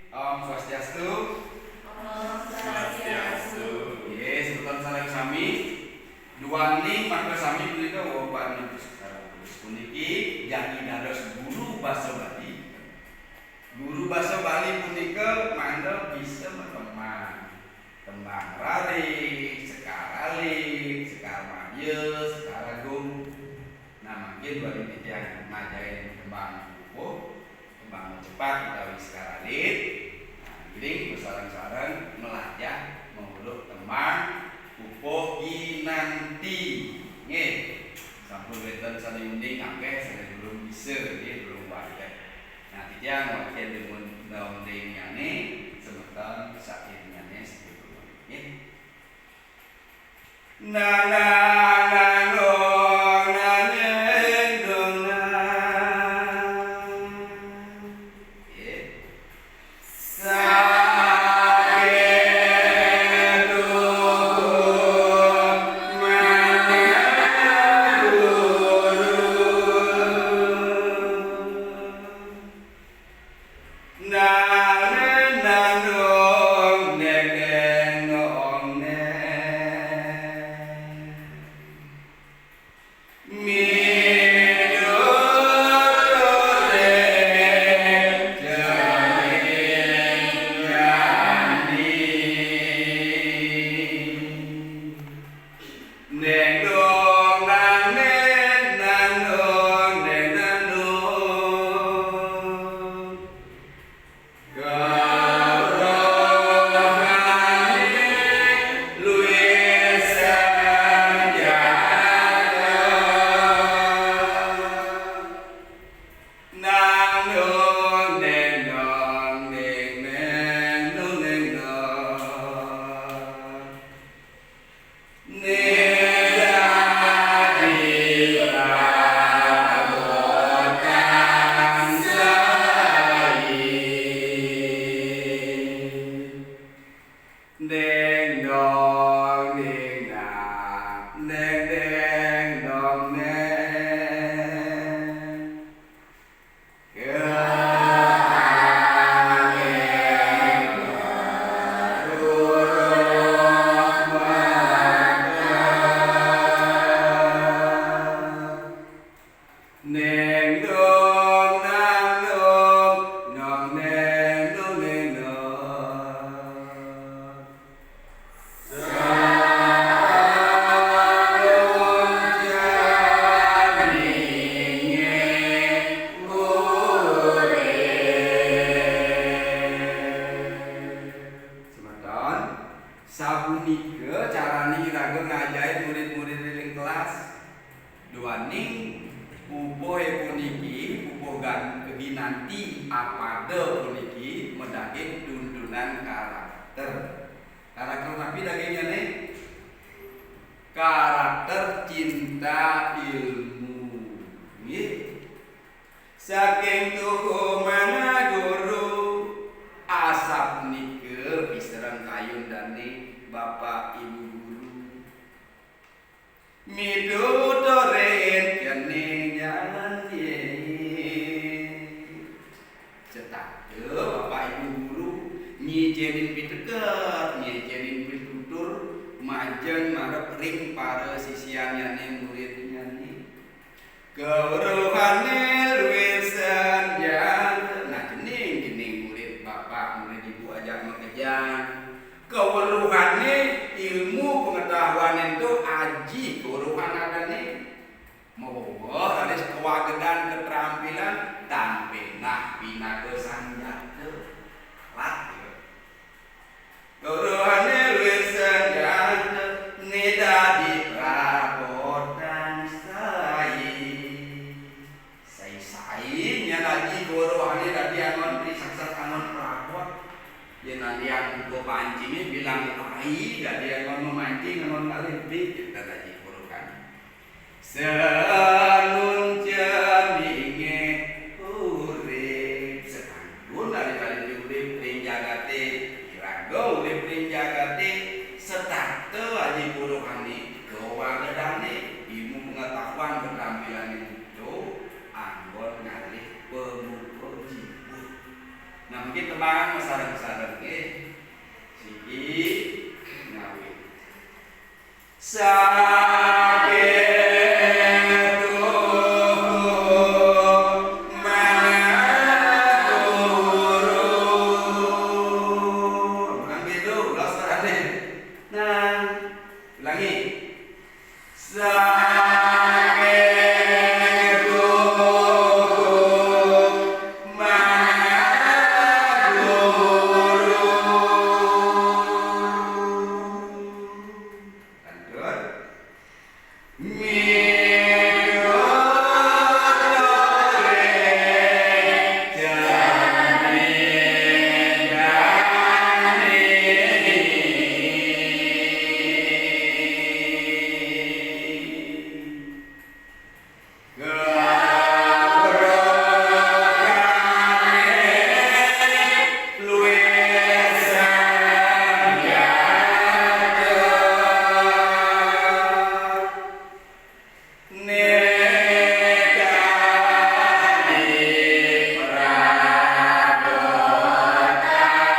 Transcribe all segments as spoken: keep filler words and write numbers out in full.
Om Swastiastu. Om Swastiastu. Nggih, semeton sareng sami. Duaning mangda sami punika wewengkon puniki jagi dados guru basa Bali. Guru basa Bali punika mangda bisa matembang. Tembang rarik, sekar alit, sekar madya, sekar agung. Nah, mangkin duaning titiang ngajahin tembang pupuh, tembang macepat utawi sekar alit. Nah, ngiring sareng-sareng nglajah mauluk tembang pupuh ginanti. Nggih. Sampun wénten sané uning, akéh sané durung bisa, nggih, durung wantah. Nah, titiang wantah dumun ndongdéngnyané, semeton sairnyané sampun nggih. Nang, nang, nang, dong, nang, neng, dong, nang. Nggih. Saketu manah guru. Nang, nang, nang, dong, deng, deng, dong, deng. Miturut janjine. Neng dong nang neng nang dong neng nang dong. Karohane luwih sanjata. Nang dong neng dong neng neng dong neng dong. Nidadi prabot tansai. Ding dong, ding dang, ding ding dong, ding. Neng dong nang dong nong neng dong neng dong. Semeton, sapunika carane iraga ngajahin murid-murid ring kelas. Duaning pupuhe puniki, pupuh gan-, ginanti apada puniki madaging tuntunan karakter. Karakter napi dagingnyane? Karakter cinta ilmu. Nggih. Saking tuhu manah guru, asapunika pisareng kayun dane Bapak Ibu guru. Mituturin kening jalan ye. Setata Bapak Ibu guru nyicenin piteket, nyicenin pitutur, majeng marep ring para sisianyane, muridnyane. Kaweruhane luwih sanjata. Nah, cening, cening murid Bapak, murid Ibu ajak makejang. Kaweruhane ilmu pengetahuan ento aji kaweruhan adane. Maweweh raris kawagedan ketrampilan tan penah pinaka sanjata. Lat, ya. Kaweruhane luwih sanjata nidadi prabot tansai. Sai-sai nyan aji kaweruhane dadi anggon risaksat anggon prabot. Yen nandiang buka pancinge bilang ai dadi anggon mamancing anggon kalih bi, kita dadi kaweruhane. Sanun ceninge urip, sasampun ari-ari urip ring jagate, iraga urip ring jagate, setata aji kaweruhane, kawagedane, ilmu pengetahuan, keterampilan itu, anggon ngalih pamuka jiwa. Nah, mungkin Lang masareng-sareng nggih. Siki ngawit. Saking tuhuh manah turun. Ulang pitu, los terane. Nah, ulangi. Saking tuhuh manah turun. Lanjut. Miturut oleh jani-jani. Kawruhane luwih sanjata. Nekani prabot tansai.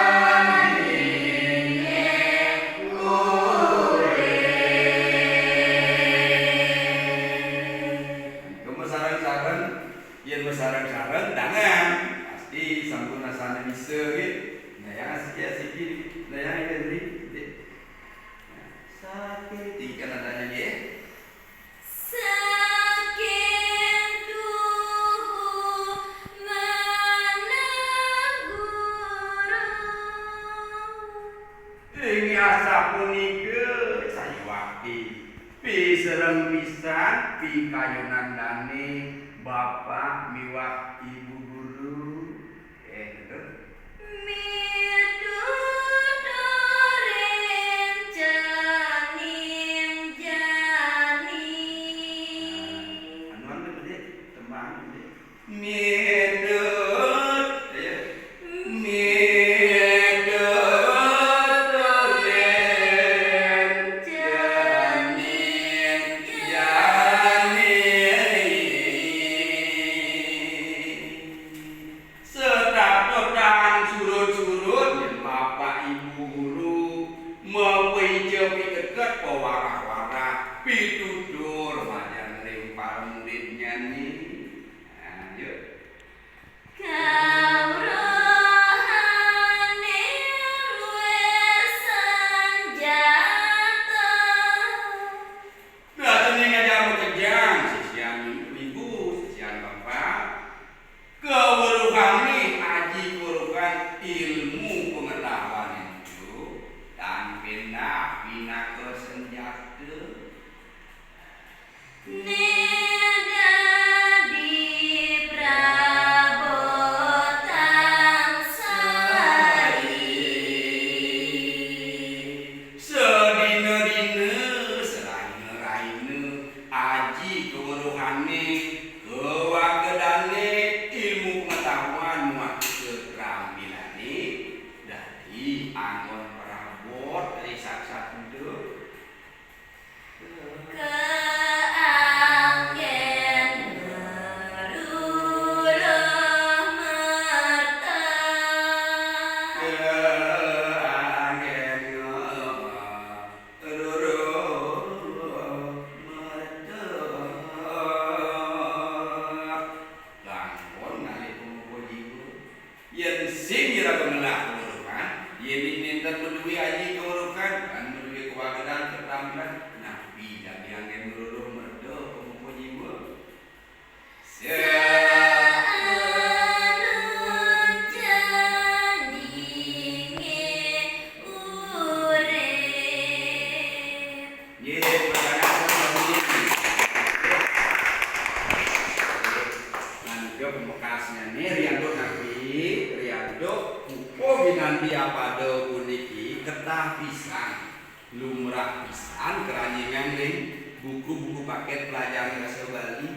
Kanggen ngeruruh mata. Sareng-sareng, yen wis sareng-sareng, tangan. Pasti sampun rasane bisa, nggih. Nah, yang asik ya, siki. Nah, yang ini, nggih. Nah, sakit. Tinggikan nadanya, nggih. Saking tuhu manah guru. Inggih asapunika sayuwakti. Pisereng pisan pikayunan dane Bapak miwah Ibu Guru. Eh, betul. Mituturin janing jani. Nah, anuan betul, Dik. Tembang betul. Midut, ayo. Midut tulen jani, jani. Setatotan surut-surut, yen Bapak Ibu Guru mapaija piteket pawarah-warah, pitutur majeng ring para muridnyane. Nah, yuk. Kawruhane luwih sanjata. Rajane ngajeng makejang, sisian ibu, sisian bapak. Kawruhane aji kawruhan ilmu pengetahuan itu, tan pindah pinaka senjata. Ning dadi prabotan sai. Sadina-dina, saraina-raina, aji kaweruhane, kawagedane, ilmu pengetahuan muah ketrambilane, dadi anggon prabot ring saksatra. Kaanggen ngeruruh merta. Kaanggen ngeruruh merta. Kanggon ngalih pangupa jiwa. Yen sing iraga ngelah kaweruhan, yen nenten madué aji kaweruhan, lan madué kawagedan katrampilan, napi dadi anggén ngeruruh merta pangupa jiwa? Saanu jadiné urip. Nggih, pertanyaan selanjutnya. Nandika pamekasnyané riantuk napi, riantuk pupuh ginanti apada puniki ketah pisan. Lum- Pisan keranjingan ning buku-buku paket pelajaran bahasa Bali,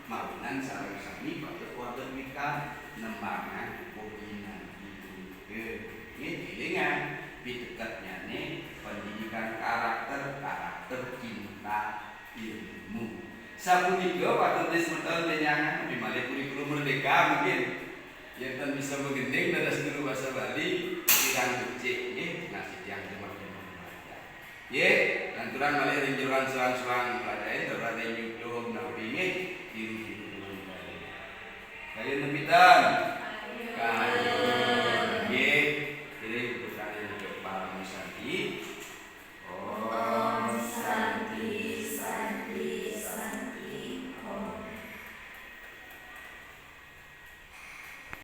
mawinan sareng sami patut wantun wikan nembangan bebungah. Nggih, élingang, piteketnyané pendidikan karakter, karakter cinta ilmu. Sapunika patut semeton bénjangan, napi malih kurikulum merdéka mungkin. Yén ten bisa magending dados guru basa Bali, kirang becik nggih, nasib tiyang jemah-jemah belajar. Nggih, lanturang malih ring jeroan soang-soang pelajaran, ora ring YouTube napi nggih, tiru-tiru demen kalian. Kayun nembitan? Kayun.